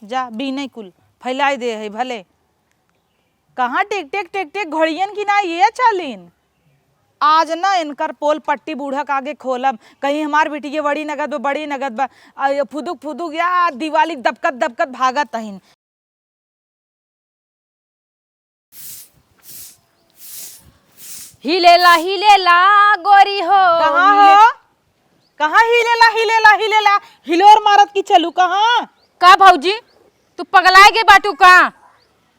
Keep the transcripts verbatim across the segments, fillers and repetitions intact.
जा, बीने कुल फैलाए दे है भले। कहाँ टिक टिक टिक टिक घड़ियन की ना ये चालीन। आज ना इनकर पोल पट्टी बूढ़ा के आगे खोलब, कहीं हमार बिटिया बड़ी नगद बा, बड़ी नगद बा। आ, ये फुदुक फुदुक या दिवाली दबकत दबकत भागत अहिन। हिलेला, हिलेला, गोरी हो, कहाँ हिले- हो? कहाँ हिलेला, हिलेला, हिलेला? हिलोर मारत की चलू कहाँ? का भौजी, तू पगलाए गए बाटू का?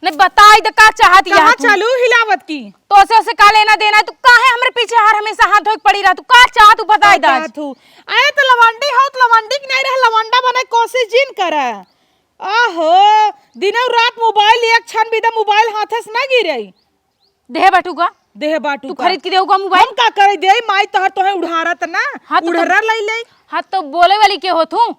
नहीं बताई दे का चाहत कहाँ या तू? चलू हिलावत की? तो से, से का लेना देना है? तू काहे हमरे पीछे हर हमेशा हाथ धोए के पड़ी रहा? तू का चाहत तू बताई का दे आज। चाहत हूँ? अरे तो लवंडी हो, तो लवंडी की नहीं रहे, लवंडा बने कोशिश जिन करे। आहो, दिनौ रात मोबाइल, एक क्षण भी द मोबाइल हाथे से ना गिरई। देहे बाटू का? देहे बाटू तू का? खरीद के देऊ का मोबाइल? हम का करे देई, माई तोहर तोहे उड़ारत ना, हाँ, तो उड़ारा तब लई लई। हाँ, तो बोले वाली के हो तू?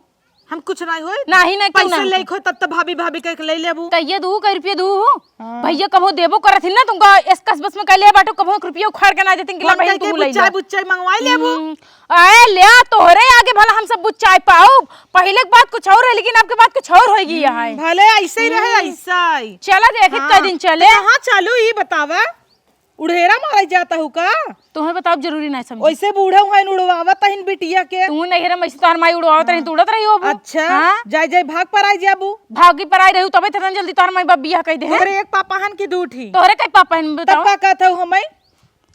हम कुछ नहीं होई। नाही, नहीं, क्यों पैसे नहीं? लेके हो तब तो भाभी, भाभी कह के ले लेबू। तो ये दू का रुपया दू। हाँ। भैया कबो देबो करत ही ना, तुमका एसकस बस में कह ले बाटू, कबो एक रुपया उखाड़ के ना देते कि ला फोन बहिन करके तू ले बुच्चाई, ले। बुच्चाई मंगवाई लेबू। हम्म। अरे ल्या, तोहरे आगे भला हम सब बुच्चाई पाउब। पहिले के बात कुछ और है, लेकिन अब के बात कुछ और होइगी हम्म, यहाँ। भले ऐसे ही रहे, हम्म। ऐसा ही। चला देखित हाँ। कई दिन चले। तो कहाँ चालू, ई बतावा? उड़ेरा मारे जाता हूँ का? तुम्हें बताओ, जरूरी नहीं समझी। वैसे बूढ़ा हुआ इन उड़वावत हइन बिटिया के। तू नहीं रह, वैसे तोहर माई उड़वावत रही, हाँ। तो उड़त रही होबू। अच्छा, हाँ? जाए जाए भाग पर आई जाबू। भागी पर आई रहू, तबे इतना जल्दी तोहर माई बाप बियाह कह दे हैं। तोहरे एक पापा हन की दू ठी? तोहरे कई पापा हन, बताओ। तब का कहत हूँ हमें?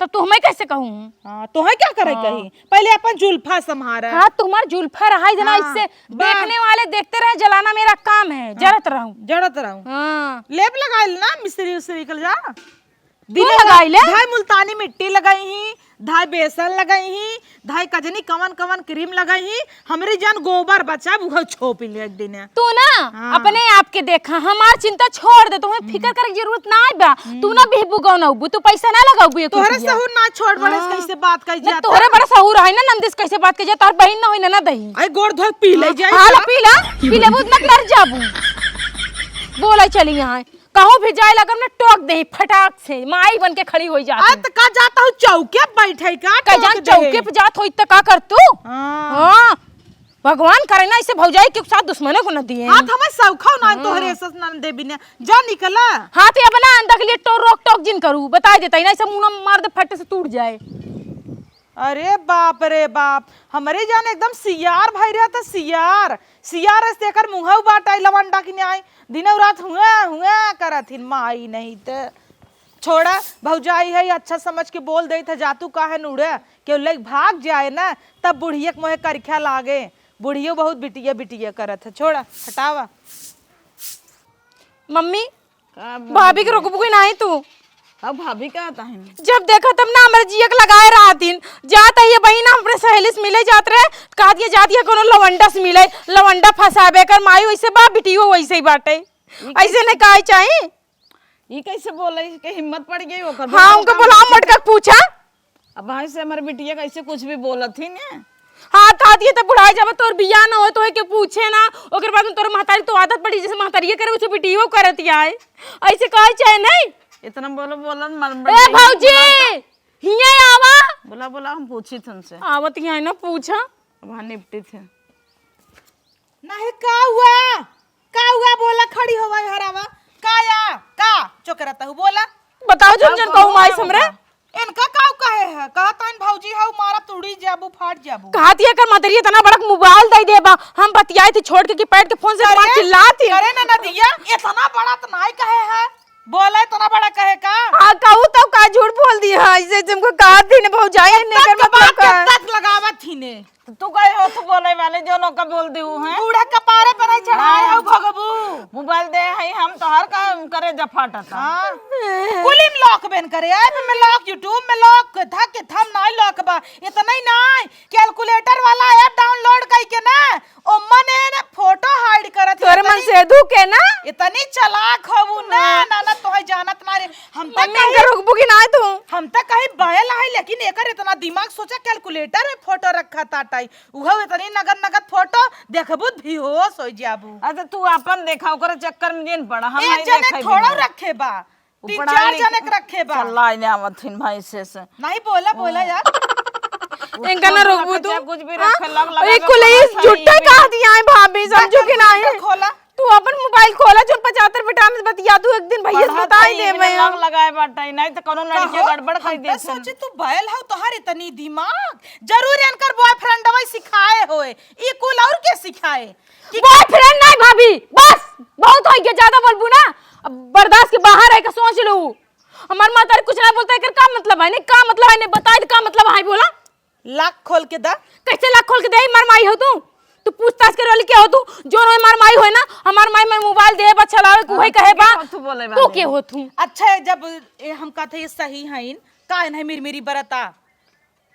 तब तू हमें कैसे कहूँ? हाँ, तोहे क्या करे हाँ। कही? पहले अपन जुल्फा संभारा। हाँ, तुम्हार जुल्फा रहा ही जना, हाँ, इससे बा- देखने वाले देखते रहे, जलाना मेरा काम है, हाँ, जरत रहूं। जरत रहूं। हाँ। लेप लगाइल ना, मिस्त्री उस्त्री कल जा। तू दिने लगाइले? धाय मुल्तानी मिट्टी लगाई ही, धाय बेसन लगाई ही, धाय कजनी कवन कवन क्रीम लगाई ही, हमरी जान गोबर बचा, उहो छोपि ले एक दिन। तू ना हाँ। अपने आप के देखा, हमार चिंता छोड़ दे, तुम्हें हम्म। फिकर करे के जरूरत ना बा। हम्म। तू ना बिहबू गौनबू, तू पैसा ना लगाबू एक तोहरे रुपया। सहूर ना छोड़ बड़े से हाँ। कैसे बात कही ना, जाता? तोहरे बड़ा सहूर है ना नंदिस, कैसे बात कही जाता? तोहर बहिन ना होई ना, ना दही। आई गोड़ धोए पी ले हाँ, जाई हाँ, ला का? पी ला, पी लेबू ना तर जाबू। बोला चली यहाँ, कहूँ भी जाए लगम ना टोक दे फटाक से, माई बन के खड़ी हो जाती। आ, त का जाता हूँ चौके पे बैठे का? का जान टोक दे। चौके पे जात होई त का कर तू? हाँ। हाँ। भगवान करे ना, इसे भौजाई के साथ दुश्मनों को न दिए। हाँ, तो हमें सौखा ना हाँ। तोहरे सस नन देवी ने। जा निकला। हाँ, तो ये बना अंदर के लिए टोर रोक टोक जिन करू, बताई देता ही ना, इसे मुंह मार दे फट से टूट जाए। अरे बाप रे बाप, हमरे जान एकदम सियार भाई रहता, सियार। सियार से एकर मुंहऊ बाटाई लवंडा की न्याय। दिनौ रात हुआ हुआ करत हिन माई नहीं त। छोड़ा, भौजाई है, अच्छा समझ के बोल देत है, जातू काहे न उड़े, केहू लइक भाग जाए ना, तब बुढ़िया के मोहे करिखा लागे। बुढ़ियो बहुत बिटिया बिटिया करत है, छोड़ा, हटावा। मम्मी, का बोल भाभी के रही है? रोकबू कि नाही तू? अब भाभी का आता है ना? जब देखा तब ना हमरे जिया के लगाए रहतिन, जात है ये बहिन अपने सहेली से मिले जात रहे, कहत ये जात ये कोनो लवंडा से मिले, लवंडा फंसाबे कर माई वैसे बा, बिटियो वैसे ही बाटे। ई ऐसे कैसे? नहीं काहे चाही? ई कैसे बोले के हिम्मत पड़ गई ओकर? हाँ, उनका बोला, मटका पूछा। अब भाई से हमारे बिटिया कैसे कुछ भी बोलत ही ने। हाँ, कह दिए तो बुढ़ाई जब तोर बियाह ना होए तो के पूछे ना, ओकर बाद में तोर महतारी तो आदत पड़ी जैसे महतारिये करे उसे बिटियो करत आए। ऐसे कहे चाहे नहीं। इतना बोलो, बोलन मन ए भौजी, हिया आवा। बोला, बोला, हम पूछी तुमसे। आवत ही है ना, पूछा। अब हाँ निपटी थे। नहीं, का हुआ? का हुआ? बोला, खड़ी हो गई हरावा। का या? का चोकरा तहु बोला? बताओ, जन बताओ, जन कहूँ कहूँ माई ना हमरे। बता। इनका का कहे है? कहता इन भौजी हऊ मारा तुड़ी जाबू, फाट जाबू। कहत ये कर मदरी इतना बड़ा मोबाइल दे देबा। हम बतियाई थी छोड़ के कि पैट के फोन से करे, मार चिल्लाती। करे ना नदिया, इतना बड़ा तो नहीं कहे है। बोला इतना बड़ा कहे का? हाँ, कहू तो का झूठ बोल दी है, ऐसे तुमको कहा थी ना भौजाई ने इतना कर मतलब दबा के का? तक लगावत थी ने। तो तू गए हो, तू बोले वाले जो नौका बोल दे है। बूढ़ा कपारे पर ही चढ़ाए हाँ। हो भगबू। मोबाइल दे है, हम तो हर काम करे जब फाटता। हाँ। कुलिम लॉक बेन करे, ऐप में लॉक, YouTube में लॉक, था के थम नाई लॉक बा। इतना ही नाई, कैलकुलेटर वाला ऐप डाउनलोड कई के ना, ओ मने ना फोटो हाइड करत ही तोरे मन इतनी से धू के ना? इतनी चालाक हबू ना, हाँ। ना, ना, तोहे जानत ना रे। हम त मम्मी, कहीं इनका रोकबू कि ना तू? हम त कहीं बैल है, लेकिन एकर इतना दिमाग सोचा, कैलकुलेटर में फोटो रखा ताटाई, उहो इतनी नगद नगद फोटो देखबू त बेहोश हो जाबू। अच्छा, तू अपन देखा, ओकरे चक्कर में जिन पड़ा, हम ए नहीं जने देखा थोड़ो बिना। रखे बा, तीन उपड़ा चार नहीं जने के रखे बा। चल, लाई ने आवत हिन भाई से, से। नहीं बोला, बोला हाँ। यार। इनका ना रोकबू तू? कुछ भी हाँ? रखे, लग लगा एक के कुल पड़ा इस था, जुट्टा ये भी। कह दिया है भाभी, समझू कि नहीं? खोला। तू अपन मोबाइल खोला जोन पचातर बेटा में बतिया दू, एक दिन भैया से पढ़त बताई हई, दे इहे मैं। लग लगाए बाटे, नहीं तो कोनो लड़किया कहो, गड़बड़ कर हम तो देत हन। सोचे तू बैल हौ, तोहार इतनी दिमाग, जरूर इनकर बॉयफ्रेंड वही सिखाए होए, ई कुल और के सिखाए? कि बॉयफ्रेंड नहीं भाभी, बस बहुत हो गया, ज्यादा बोलबू ना, अब बर्दाश्त के बाहर है, का सोच लो। हमार महतारी कुछ ना बोलता, एकर का मतलब है? नहीं, का मतलब है? नहीं, बताई तो का मतलब है, बोला? लाख खोल के दा। कैसे लाख खोल के दे? हमार माई हो तू? तू पूछताछ करे वाली क्या हो तू? जो रोए हमार माई होए ना, हमार माई में मोबाइल दे बा, चलावे, कुहे कहे बा। तू के हो तू? अच्छा, जब ए, हम कहते ये सही हईन, का इन्हें मिरमिरी बरता?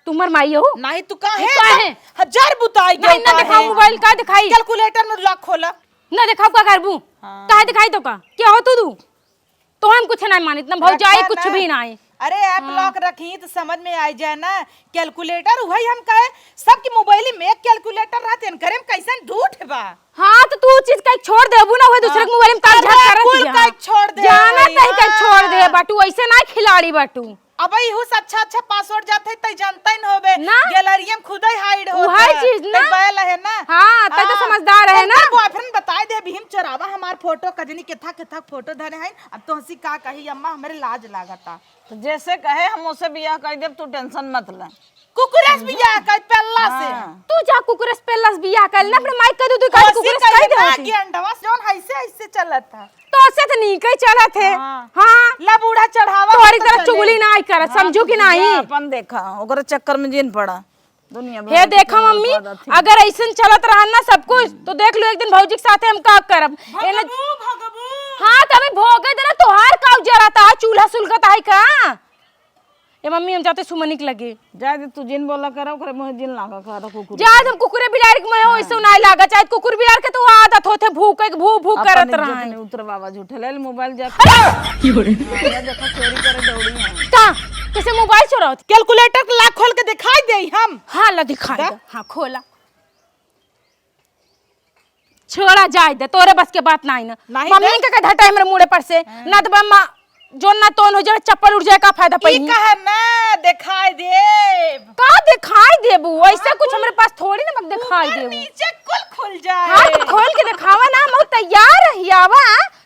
तू हमार माई हो? नहीं, तू का है? का है? हजार बुताई नहीं, ना दिखाओ मोबाइल, का दिखाई? कैलकुलेटर में लॉक खोला। ना दिखाओ, का करबू? हाँ। काहे दिखाई तो का? क्या हो तू, तू? तो हम कुछ नहीं मानित, ना भौजाई, रखा कुछ ना। भी नहीं। अरे, ऐप हाँ। लॉक रखी तो समझ में आई जाए ना। कैलकुलेटर वही हम कहे, सबके मोबाइल में एक कैलकुलेटर रहते हैं, करे में कैसन झूठ बा। हाँ, तो तू चीज का छोड़ देबू ना, वही दूसरे हाँ। के मोबाइल में तार अरे, झाड़ करत कुल हिया। का छोड़ दे जाना भाई, तही का छोड़ दे हाँ। बाटू, ऐसे ना खिलाड़ी बाटू। अब इहू से अच्छा अच्छा पासवर्ड जात है, तई जानते न होबे। ना। गैलरिया में खुदे हाइड होत उहे है। चीज ना। तई बैल है ना। हाँ, तई तो हाँ। समझदार है ना। उनकर बॉयफ्रेंड बताए दे, अभी हम चोरावा हमार फोटो, कजनी केथा केथा फोटो धरे हैं। अब तो हंसी का कही, अम्मा हमरे लाज लागता। तो जैसे कहे हम उसे बियाह कर देब, तू टेंशन मत ले। कुकुरस बियाह कर पेल्ला से। हाँ। तू जा कुकुरस पेल्ला से बियाह कर ले, अपने माई कह दू, तू कह ओसी कुकुरस कह कहे दे ना होती। कि अंडवा से जौन ऐसे ऐसे चलत है। तो से तो नीक ही चलत है। हाँ। हाँ। ला बूढ़ा चढ़ावा तोहरी तो तरह चले। चुगली ना आई करत, हाँ, समझू कि तू नहीं? जा अपन देखा, ओकरे चक्कर में जिन पड़ा। दुनिया भर हे के देखा चुगली मम्मी, बर्बाद अथी। अगर ऐसन चलत रहन ना सब कुछ, तो देख लो एक दिन भौजी के साथे हम का करब। एने भगबू, भगबू। हाँ, तबे भोगे देना, तोहार का उजरता, चूल्हा सुलगत आई का? ए मम्मी, हम जाते सुमनी के लगे। जाए दे, तू जिन बोला करा, ओकरे मुँहे जिन लागा करा, कुकुर। जाए दे, हम कुकुरे बिलार के मुँहे हाँ। ओइसे नाई लागा, चाहे कुकुर बिलार के तो आदत होते, भूखे के भू भू अपन करत इज्जत रहे। नहीं उतरवावा, झूठे ले ले मोबाइल जा। अरे! हाँ, देखा, चोरी करे दौड़ी हैं। का? कैसे मोबाइल चोरावत? कैलकुलेटर के लाख खोल के दिखाई दे हम। हाँ, ला दिखाई दा। दे। हाँ, खोला। छोड़ा जाए दे, तोरे बस के बात नाई ना। नाई मम्मी दे। के कहे हटाए हमरे मुड़े पर से, हाँ। ना तो बम्मा, जो ना तोन हो जाए, चप्पल उड़ जाए, का फायदा ई पइनी? कहे ना, दिखाई देब। का दिखाई देबू? ऐसा हाँ, कुछ कुल, हमरे पास थोड़ी ना मत दिखाई ऊपर देबू। नीचे कुल खुल जाए। हाँ, तो खोल के दिखावा ना, हम तैयार रही, आवा,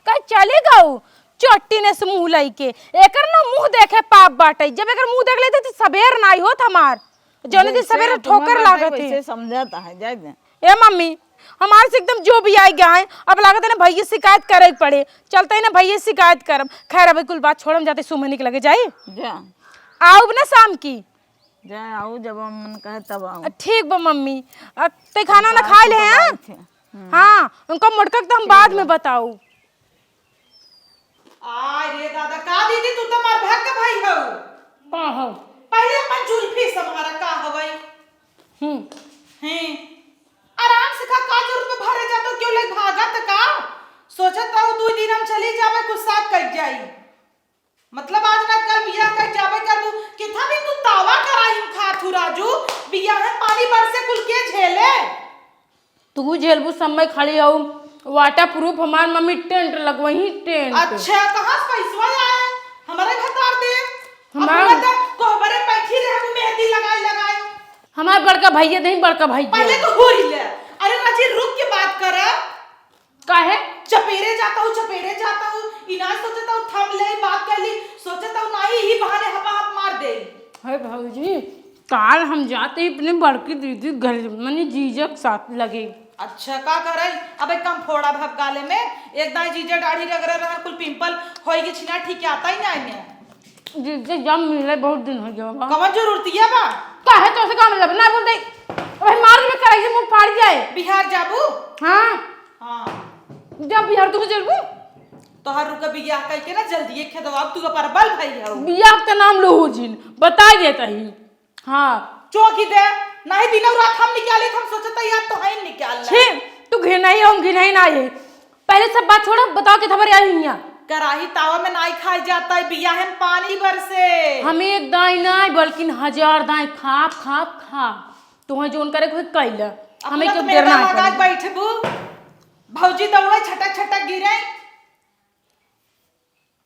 कहीं चली गऊ, चोट्टी ने से मुँह लइके। एकर ना मुँह देखे पाप बाटे, जब एकर मुँह देख लेते तो सबेर नाई होत हमार। जौने दिन जैसे सवेरे तुम ठोकर बाटे लागत है। वैसे समझाता है, जाए दे। ए मम्मी, हमारे से एकदम जो भी आई गया है, अब लागत है ना भैया शिकायत करे के पड़े। चलते ही ना भैया शिकायत करब। खैर, अभी कुल बात छोड़, हम जाते सुमनी के लगे जाई। जा। आउब ना शाम की। जा, आऊ, जब मन कहे तब आऊ। अ, ठीक बा मम्मी। अ, ते खाना ना खाए ले हैं? हम्म। हाँ, उनका मोटका के तो हम बाद में बताऊ। आय रे दादा, का दीदी, तू तो मार भाग के भाई हऊ। का हऊ? पहिले अपन जुल्फी संभारा, का हवई? हम्म। हैं। आराम से खा, का जरूरत में भरे जातो, क्यों ले भागत का? सोचत रहू दू दिन हम चली जाबे, कुछ साफ कइल जाई। मतलब आज ना कल बियाह कइल जाबे करबू, कितना भी तू तावा कराई हम खात हूँ राजू, बियाह में पानी बरसे कुल के झेले। तू झेलबू, समय खड़ी हऊ, waterproof हमार मम्मी टेंट लगवही, टेंट। अच्छा, कहाँ से पैसवा आए? हमारे भतार दे। हमार अपना तो कोहबरे बैठी रहे, वो मेहंदी लगाई लगाई। हमार बड़का भैया नहीं, बड़का भैया। पहले तो हो ही ले। अरे राजी, रुक के बात कर। काहे? चपेरे जाता हूँ, चपेरे जाता हूँ। इनाज सोचता हूँ, थम ले, बात कर ली। सोचता हूँ, नहीं, ही बहाने हवा हाथ मार दे। हे भौजी, काल हम जाते ही अपने बड़की दीदी घर, मने जीजा के साथ लगे। अच्छा, का करे? अब एक काम फोड़ा भग गाले में, एक दाई जीजा दाढ़ी रगड़े रहा, कुल पिंपल होई के छिना, ठीक आता ही ना आइने। जीजा जब मिले बहुत दिन हो गया बा। कवन जरूरतिया बा? काहे तो से काम लब ना बोल दे। अबे मार में कराई से मुंह फाड़ जाए। बिहार जाबू? हाँ। हाँ। जब बिहार तू चलबू? तोहर रुके बियाह कइके ना जल्दी एक खेदवा, अब तू परबल भई हऊ। बियाह के नाम लो हो जिन, बताई देता ही। हाँ। चौकी दे, नहीं दिनौ रात हम निकाली, हम सोचत हई, यार तो है निकाल ले। छी, तू घिनई, हम घिनई ना है। पहले सब बात छोड़ो, बताओ कि खबर आई हियाँ। कराही तावा में नाई खाई जाता है, बियाह में पानी बरसे। हम एक दाई नाई, बल्कि हजार दाई खाब, खाब, खाब। तुम्हें जोन करे कोई कैला। हमें अपना क्यों तो डरना मेहदा है लगा के कभी? बैठबू, भौजी दौड़े, छटक, छटक गिरे।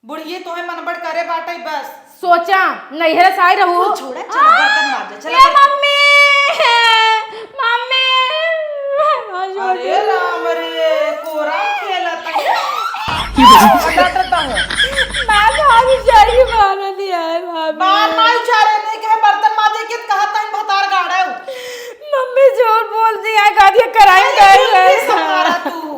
बुढ़िए तोहे मनबड़ करे बाटइ बस। सोचा, नैहरे से आई रहू। तू छोड़ा, चला आ, बर्तन मांज ले, चला ए बर्तन। मम्मी, मम्मी, अरे राम रे, कोरा खेलत है। और डटता है। माँ, भाभी जाइए, मारा नहीं आए, भाभी। बार माई चारे नहीं कहे, बर्तन माजे के कहा तन भतार गाड़े। मम्मी झूठ बोल दिया, गाड़ी कराई अरे, गई तू है। कैसे मारा तू?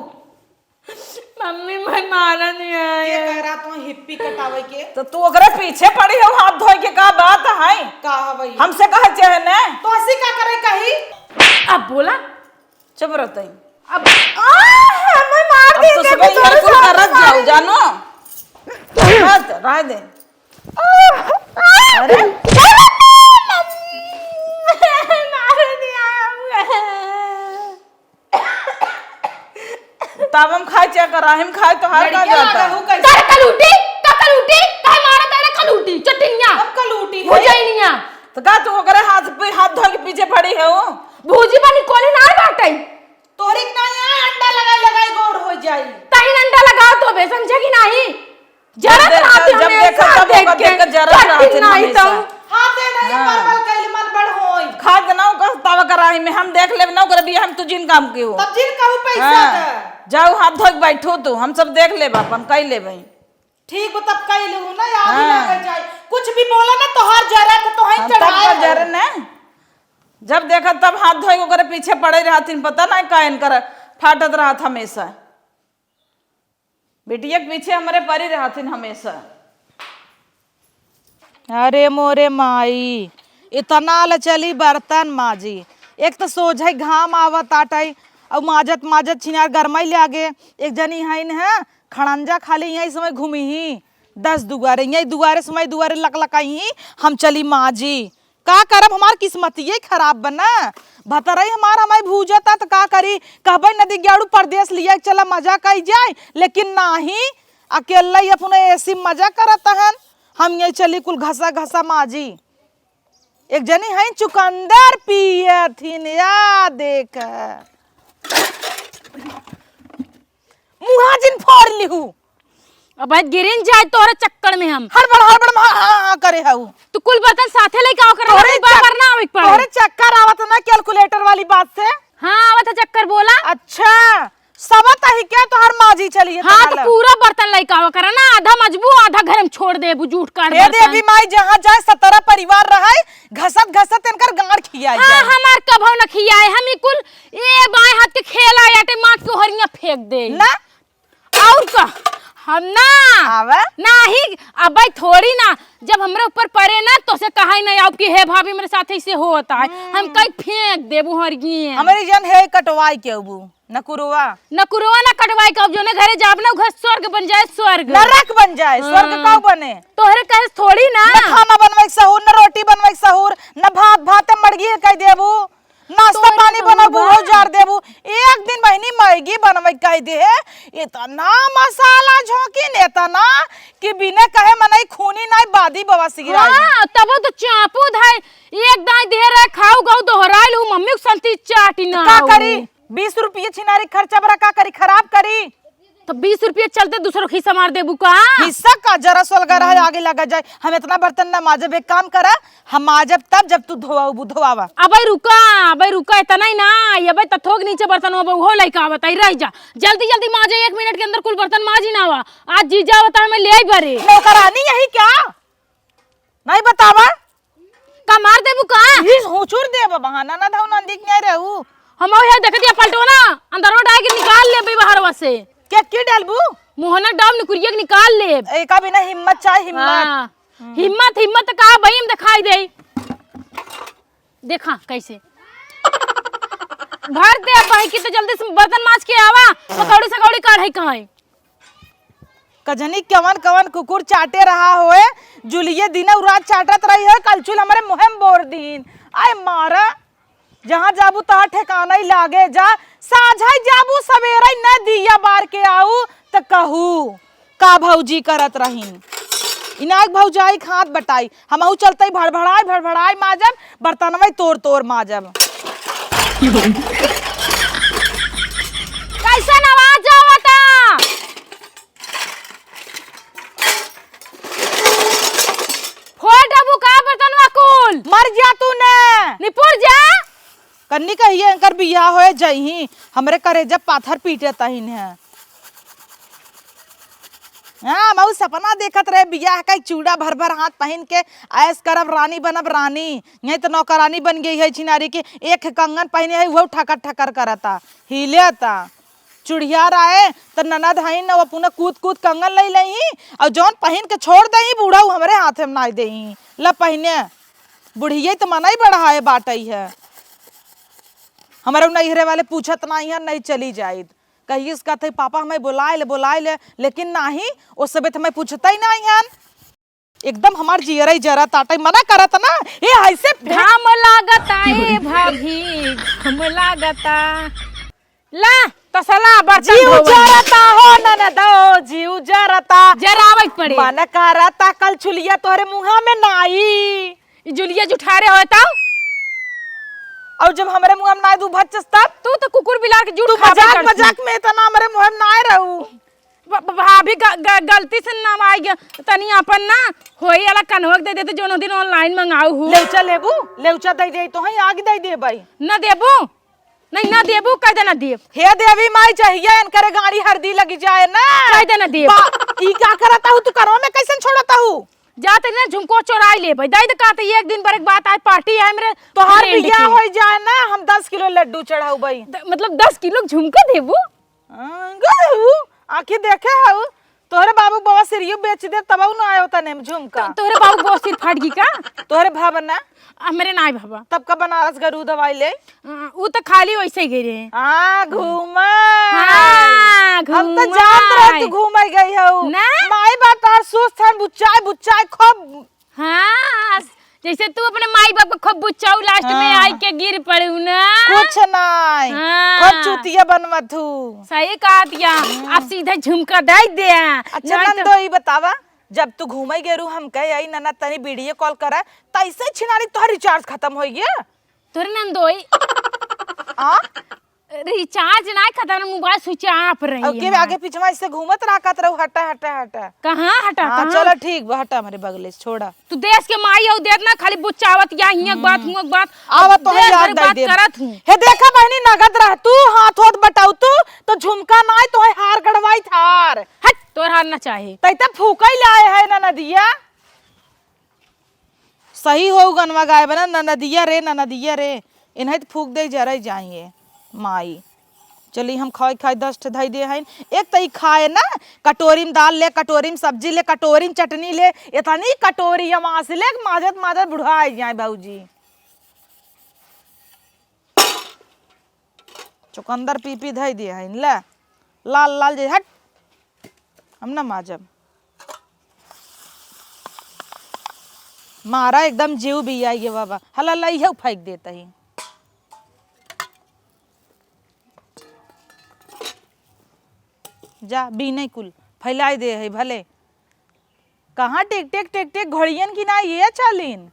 मम्मी, मैं मारा नहीं आए। ये कह रहा तू हिप्पी कटावे के। तो तू ओकरे पीछे पड़ी हो, हाथ धोए के का बात है? का है भाई? हमसे कहा चाहे ने? तो हंसी का करे कही? अब बोला। चुप रहते हैं। अब, आह, मैं मार अब दी, तो देखो, सुबह तोरे इधर कुल साथ करत जाओ, सारी जानो? मत, रह दे। आह, आह, अरे। मार दिया हमका। तब हम खाए, क्या करा, हम खाए तो हार का लड़किया जाता। लागा हो कैसे? कर कलूटी, का कलूटी, काहे मारा तेरे कलूटी, चटिनिया। हम कलूटी है। भुजैनिया। तो का तू ओकरे हाथ पे हाथ धो के पीछे पड़ी है वो? भूजी बनी कोली ना बाटे। तोहरे के ना यहाँ अंडा लगाई लगाई गोर हो जाई। तही अंडा लगाओ तो बे, समझे कि नाही? जरत जब रहती देख-, जब हमेशा देखा तब देख ओकर के। देख के जरत चट्टी रहती नाही हमेशा। तो। हाँ, ते नहीं हाँ। परवल कइल मन बड़ होई। खा के ना ओकर तवा कराही में हम देख लेब ना ओकर बिया हम तू जिन काम के हो। तब जिन कहू पैसा हाँ। दे। जाओ हाथ धो के बैठो तू, हम सब देख लेब अपन, कई लेब। ठीक बा, तब कई लेहू ना, याद ही हाँ। ना रह जाए। कुछ भी बोला ना, तोहार जरत तो है हाँ, तब चढ़ाए का हो। जरे ने। जब देखा तब हाथ धोए ओकरे पीछे पड़े रहथिन, पता नहीं का इनकर फाटत रहत हमेशा। बिटिया के पीछे हमरे परी रहथिन हमेशा। अरे मोरे माई, इतना ले चली बर्तन माजी। एक तो सोझे घाम आवत आटई, अउ माजत माजत छिनार गरमाई लागे। एक जनी हईन है, खड़ंजा खाली यही समय घूमी ही, दस दुआरे, यही दुआरे समय दुआरे लकलकाई ही, हम चली माजी। का करब, हमार किस्मतिये खराब बा ना। भतरई हमार हमाई भूजता त का करी, कहबे नदी ग्याड़ू परदेस लिया के चला मजा कई जाए, लेकिन नाही, अकेले ही अपने एसी में मजा करत हन, हम यही चली कुल घसा घसा माजी। एक जनी हईन चुकंदर पियथिन, या देख। मुहा जिन फोड़ लिहू। अब आज गिरिन जाए तोहरे चक्कर में हम। हड़बड़, हड़बड़ में हाँ, हाँ, हाँ करे हऊ। तू कुल बर्तन साथे लेके आओ कर, तोहरे हमें बार चक-, बार ना आवे के पड़े। तोहरे चक्कर आवत ना calculator वाली बात से? हाँ, आवत है चक्कर, बोला। अच्छा, सबत अही क्या तोहर माजी चली है हाँ, तोहरा तो लग? पूरा बर्तन लेके आओ कर ना, आधा मजबू, आधा घर में छोड़ देबू, जूठ काट ए बर्तन। देवी माई, जहाँ जाए सतरा परिवार रहे, घसत घसत इनकर गांड खियाए हाँ, जाए। हमार कभौ न खियाए, हम ई कुल ए बाएं हाथ के खेला आटे मार के ओहरिया फेंक दे। ना, और का? हम ना। आवा। नाही, अबे थोड़ी ना। जब हमरे ऊपर परे ना, तोसे कहा ही नहीं अब कि हे भाभी, मेरे साथ ऐसे होता है। हम्म। हम कहीं फेंक देबू हर गिए। हमरी जन है कटवाई के अबू, नकुरवा। नकुरवा ना कटवाई के अब, जोने घरे जाब ना, उ घर स्वर्ग बन जाए, स्वर्ग। नरक बन जाए, स्वर्ग हाँ। का बने? तोहरे कहे थोड़ी ना। न खाना बनवे के सहूर, न रोटी बनवे के सहूर, न भात, भात मड़गी कह देबू। नाश्ता तोरे पानी तो बनबू, बा। हो जार देबू। एक दिन बहिनी मैगी बनवे के कह दे, इतना मसाला झोंकिन, इतना कि बिना कहे मनई खूनी नाई, बादी बवासीर आई। हाँ, तब तो चापू धाई, एक दाई दे रहे, खाऊ गऊ दोहराइल हूँ, मम्मी को संती चाटी ना का आऊ। करी? बीस रुपये छिनारी खर्चा बरा का करी, खराब करी। तो बीस रुपये चलते दूसरों के हिस्सा मार देबू का? हिस्सा का जरा सोलगा रहा, हम्म। आगे लगा जाए। हम इतना बर्तन ना माजब, एक काम करा, हम माजब तब जब तू धोआबू, धोआवा। अबे रुका, अबे रुका, इतना ही ना, अबे तथोक नीचे बर्तन हो, हो लइका आवत है, रह जा। जल्दी जल्दी माजे, एक मिनट के अंदर कुल बर्तन माजी ना आवा। आज जीजा आवत है, हमें ले आई बरे। नौकरानी यही क्या? नहीं बतावा? का मार देबू का? ई हुचुर देब बहाना ना धाऊ नंदी के नहीं रहू। हम ओहे देख दिया पलटो ना, अंदर डाल के निकाल लेबे बाहरवा से। के की डालबू? मोहना डाल निकुरिया के निकाल लेब। एका बिना हिम्मत चाहे हिम्मत। हाँ। हम्म। हिम्मत, हिम्मत का बहिम दिखाई दे। देखा कैसे। भर दे बही की तो जल्दी से बर्तन माज के आवा, पकौड़ी सकौड़ी काढ़े कहाँ। कजनी कवन कवन कुकुर चाटे रहा होए, जुलिये दिने उ रात चाटत रही होए, कलछुल हमरे मुँहे में बोर दीन। आय मारा, जहाँ जाबू तहाँ ठेकाना ही लागे जा, साझाई जाबू सवेरे न दिया बार के आऊ, त कहू का भौजी करत रहीन। इनाक भौजाई के हाथ बटाई, हमहू चलतई भड़भड़ाई भड़भड़ाई माजब, बर्तनवई तोर तोर माजब। कैसन आवाज आवता? फोड़ देबू का बर्तनवा कुल? मर जा तू ने। निपुर जा। कन्नी कहिए एनकर बियाह होए जइही, हमरे करेजा पाथर पीटे तहिन है। हाँ, मऊ सपना देखत रहे, बियाह का चूड़ा भर भर हाथ पहिन के ऐश करब, रानी बनब रानी। यहीं तो नौकरानी बन गई है छिनारी के, एक कंगन पहिने है, वो ठकर ठकर करता, हिलेता। चुड़िया रहे तो ननद हईन, वो अपना कूद कूद कंगन लई लई, और जौन पहिन के छोड़ दई, बूढ़ा उ हमरे हाथ में नाई देई। ल पहिने, बुढ़िया तो मनई बढ़ाए बाटई है। हमरे नैहरे वाले पूछत नाई है, नहीं चली जाइत। कहिस कहत है, "पापा हमें बुलाए ले, बुलाए ले," लेकिन नाही, ओ सबे तो हमें पूछता ही नाही हन। एकदम हमार जियरा ही जरा ताटे, मना करत ना, ए ऐसे फे- घाम लागता ए भाभी, घाम लागता। ला, तसला बर्तन जीव धोवे। जरता हो ननदो, जीव जरता। जरावे के पड़े। मन करता कल चुलिया तोहरे मुँहा में नाई। ई जुलिया जुठारे होए तब? और जब हमरे मुँह में नाई दू भच्चस तब? तू तो कुकुर बिलार के जूठ तू खाबे मजाक, करती। मजाक में इतना हमरे मुँह में नाई रहू। ब-, ब-, भाभी ग-, ग-, गलती से नाम आई गया। तनी अपन ना होई वाला कन्हवा के दे देते, जोनो दिन online मंगाऊ हूँ। लेउचा लेबू? लेउचा दे दे तो है, आगे दे दे भाई। न देबू? नहीं, ना देबू, कह दे ना देब। हे देवी माई, चाहिए इनकरे गाड़ी हरदी लगी जाए ना। कह दे ना देब। बा-, ई का करता हूँ तू, करवा में कैसन छोड़ता हूँ? जा तनी ना झुमको चोराई ले भाई, दे दे का, तो एक दिन पर एक बात, आज party है मेरे तोहार friend बियाह की। हो जाए ना, हम दस किलो लड्डू चढ़ाऊ भाई। द-, मतलब दस किलो झुमका देबू? हाँ, गऊ, आँखी देखे हऊ, तोहरे बाबू के बाबा सिरियो बेच दे, तबऊ ना आयो तने में झुमका। तो-, तोहरे बाबू के बाबा सिर फाट गई का? तोहरे भावा ना? आ, मेरे नाई बाबा। तब का बनारस गरू दवाई ले? आ, ऊ तो खाली वैसे ही गई रहे। हाँ, घूमा। हाँ, हम तो घूमा। जानत रहे तू घूमे गई हऊ। ना? माई बाप तार सुस्त है, बुच्चाए, बुच्चाए खूब हाँ, जैसे तू अपने माई बाप को खूब बुच्चाऊ, last में हाँ। आई के गिर पड़ू ना। कुछ नाई। हाँ। खूब चूतिया बनवत हूँ। सही कहा दिया। हम्म। अब सीधे झुमका दे दे। अच्छा नहीं तो नंदो, ई बतावा, जब तू घूमे गेरू हम कहे आई नना तनी video call करा, तैसे छिनारी तोहर recharge खत्म हो गया। तोरे नंदोई। आ? Recharge ना खत्म, mobile switch off रही और के हमार। आगे पीछे ऐसे घूमत रहा करत रहू, हटा, हटा, हटा। कहाँ हटा, हाँ, कहाँ? चलो ठीक बा, हटा हमरे बगले से, छोड़ा। तू देश के माई हो, देत ना खाली बुच्चावत या हियाँ के बात, हम्म। हुआँ के बात, आवा तो देश याद भर दे बात दे। करत हूँ। हे देखा बहनी, नगद रह तू, हाथ होत बटाऊ तू, तो झुमका नाई तो है हार गड़वाई थार। हट, तोर हार ना चाहे। तै त फूकई लाए है ना नदिया। सही हो गनवा गाय बना, ननदिया रे, ननदिया रे, इन्हें तो फूक दे जरे जाइए माई। चली हम खाए खाए दस ठे धई दे हैं। एक तो ई खाए ना, कटोरी में दाल ले, कटोरी में सब्जी ले, कटोरी में चटनी ले, इतनी कटोरी हम आस ले, माजत माजत बुढ़ाए जाए भौजी। चुकंदर पी पी धई दे हैं, ले, लाल लाल जे, हट। हम ना माजब। मारा एकदम जीव भी आई गे बाबा। हला ला इहे फेंक देत ही। जा बीने कुल फैलाई दे है भले। कहाँ टिक टिक टिक टिक घड़ियन की ना ये चालीन।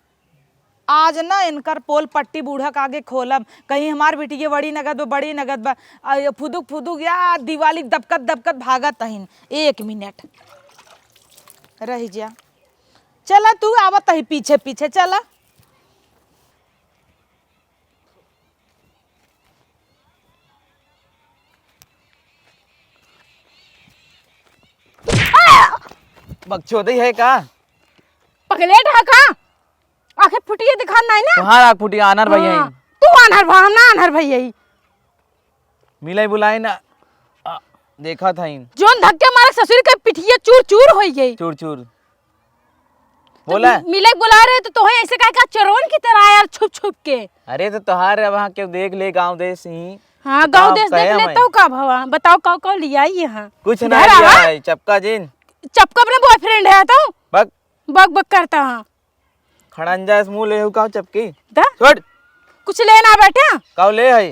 आज ना इनकर पोल पट्टी बूढ़ा के आगे खोलब, कहीं हमार बिटिया बड़ी नगद बा, बड़ी नगद बा। आ, ये फुदुक फुदुक या दिवाली दबकत दबकत भागत हइन। एक मिनट रह जा, चला तू आवत ही पीछे पीछे चला। बकचोदी है का? पगलेट है का? आँखें फुटिए दिखात नाई ना? तोहार आँख फुटिए, आन्हर भई हई। हाँ, तू आन्हर भा, हम ना आन्हर भई हई। मिलाई बुलाई ना, आ, देखत हई। जोन धक्के मारे ससुर के पिठिया चूर चूर होई गई। चूर चूर। तो बोला। मि-, मिले बुला रहे तो तोहे ऐसे काहे का चोरवन की तरह यार छुप छुप के। अरे तो तोहार अब वहाँ केहू देख ले गाँव देश ही। हाँ, तो गाँव का देश कहे देख ले हमें? तो का भवा, बताओ का का लियाई यहाँ? कुछ इधर ना लिया आवा। है, चपका जिन। चपका अपने boyfriend है तो? बक। बक बक करता हाँ। खड़ंजा से मुँह ले हु का चपकी? दा? छोड़। कुछ ले ना बेटा। का ले है?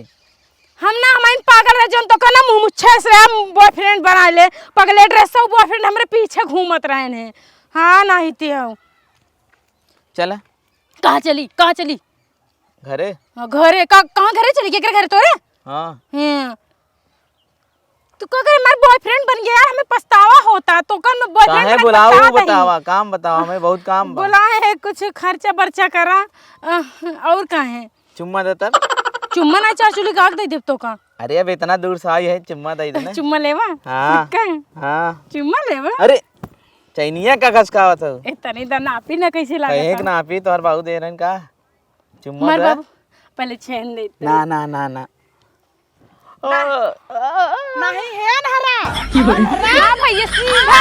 हम ना, हम इन पागल रहे, जौन तो का ना मुँह मुच्छे से रहे, हम boyfriend बना ले। पगले dress से boyfriend हमरे पीछे घूमत रहे ने। हाँ, नाही ते हो। चला। कहाँ चली? कहाँ चली? घरे। हाँ, घरे। का, कहाँ घरे चली? केकरे घरे तोरे? हाँ। हाँ। तू का करे, हमार boyfriend बन गया यार, हमें पछतावा होता। तो कौन boyfriend काहे बने के बुलाऊ, पछतावा बतावा, काम बतावा, हमें बहुत काम बा। बुलाए है, कुछ खर्चा बर्चा करा, अ, और का है? चुम्मा दे तब। चुम्मा ना चाह चुली गाग दे देब तो का? अरे अब इतना दूर से आई है, चुम्मा दे देना। चुम्मा लेवा? हाँ। का? हाँ। चुम्मा लेवा? अरे। चैनिया का खसकावत हो? ए, तनी दा नापी ना, कैसे लागत कहे है? कि नापी, तोहर बाबू दे रहन का? चुम्मा मर दे। बाबू, पहले चैन दे तू। ना, ना, ना, ना। ओ, नहीं है अनहरा। हाँ भैया, सीधा।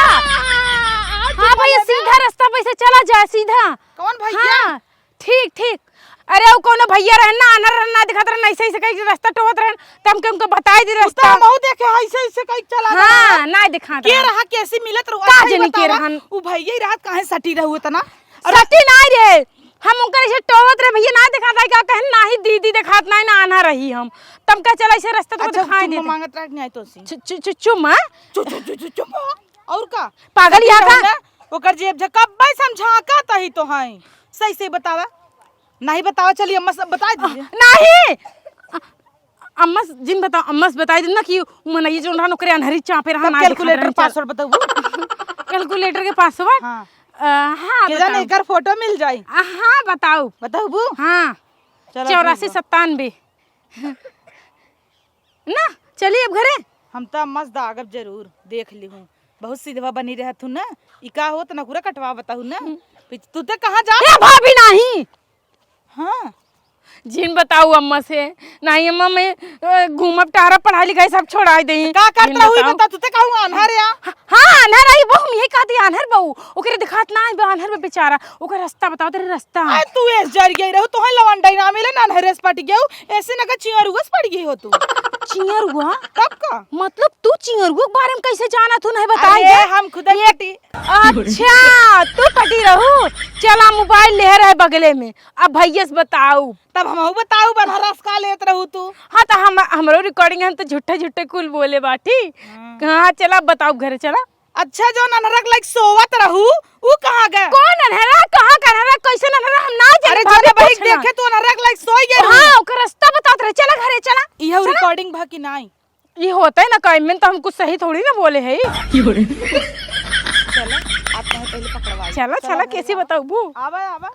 हाँ भैया, सीधा रास्ता पे से चला जाए, सीधा। कौन भैया? हाँ, ठीक, ठीक। अरे, उ कौनो भैया रहन ना, आन्हर रहन, ना दिखात रहन, ऐसे, ऐसे कहीं रास्ता टोवत रहन, त हमके उनको बताई दी रास्ता। हमहू देखे, ऐसे, ऐसे कहीं चला हाँ, ना दिखात के रहन। रहा, कैसे मिलत रहू? का अच्छा, ई जानी के बतावा, रहन? उ भैया ही रहत, काहे सटी रहू इतना? अरे सटी नाई रे, हम उनकर ऐसे टोवत रहे, भैया ना दिखात है, का कहन, नाही दीदी दिखात, नाही ना आन्हर रही हम। तब का चला ऐसे रास्ता तो अच्छा, दिखाई चुम्मा देते। मांगत रह, नहीं तो सी। चु-, चु-, चु-, चुम्मा? चु-, चु-, चु-, चु-, चुम्मा? और का? पागल या का? ना, ओकर जेब झकब्बे समझा का तही तो हैं। सही से बतावा। नहीं बतावा, चलिए अम्मा से बता दीजिए। नहीं। अ-, अम्मा से जिन बताओ, अम्मा से बताई दे ना कि उ मनई जोन रहन ओकरे अनहरी चापे रहा, तब ना दिखात calculator रहन, चल। Password बताऊ। Calculator के password? हाँ। अ, हाँ, के जाने बताऊ। एकर photo मिल जाई। अ, हाँ, बताऊ। बताऊ बू? हाँ। चलो, ठीक बा। चौरासी सत्तानवे। ना, चली अब घरे। हम त अम्मा से दागब जरूर, देख लिहूँ। बहुत सिधवा बनी रहत हूँ ना। ई का होत नखुरा कटवा बताऊ ना। हम्म। पिछ-, तू ते कहाँ जा? ए भाभी नाही। हाँ। जिन बताऊ अम्मा से। नाही अम्मा, मैं, अ, घूमब टहरब, पढ़ाई लिखाई सब छोड़ाई देई। का करत जिन रहू ई बताऊ। बता, तू ते कहूँ आन्हर या? हाँ, आन्हर आई, वो हम यही कहती, आन्हर बहू। ओकरे दिखात ना आई, आन्हर बा बेचारा। ओकर रास्ता बताओ, तेरे रास्ता। अरे तू एस जर गई रहू, तोहे लवंडई ना मिले, ना नहरेस पट गयू, ऐसे ना का चिंगरुआ से पड़ गई हो तू। चिंगरुआ? तब का? मतलब तू चिंगरुआ के बारे में कैसे जानत हो, नहीं बताई अरे, दे? हम खुद ये पटी। अच्छा, तू पटी रहू? चला मोबाइल ले रहे बगले में, अब भैया से बताऊ। तब हमहू बताऊ, बनहरस का लेत रहू तू? हाँ, तो हम, हमरो recording है, हम तो झूठे झूठे कुल बोले बाटी। हाँ। हाँ, चला बताऊ घरे चला। अच्छा, जौन अन्हरा के लाइक सोवत रहू, ऊ कहाँ गए? कौन अन्हरा? कहाँ का अन्हरा? कैसन अन्हरा? हम ना जानी, अरे, भाभी, जौन बहिक पूछ ना। देखे, तू अन्हरा के लाइक सोई गए रहू। हाँ, ओकर रास्ता बतात रहे। चला घरे, चला। इहे चला। Recording भा कि नाई? ई होते ना, का इमें तो हम कुछ सही थोड़ी ना बोले है। चला, आप कहे पहले पकड़वाई। चला, चला, चला, घरे कैसे आवा। बताऊ बू? आवा, आवा।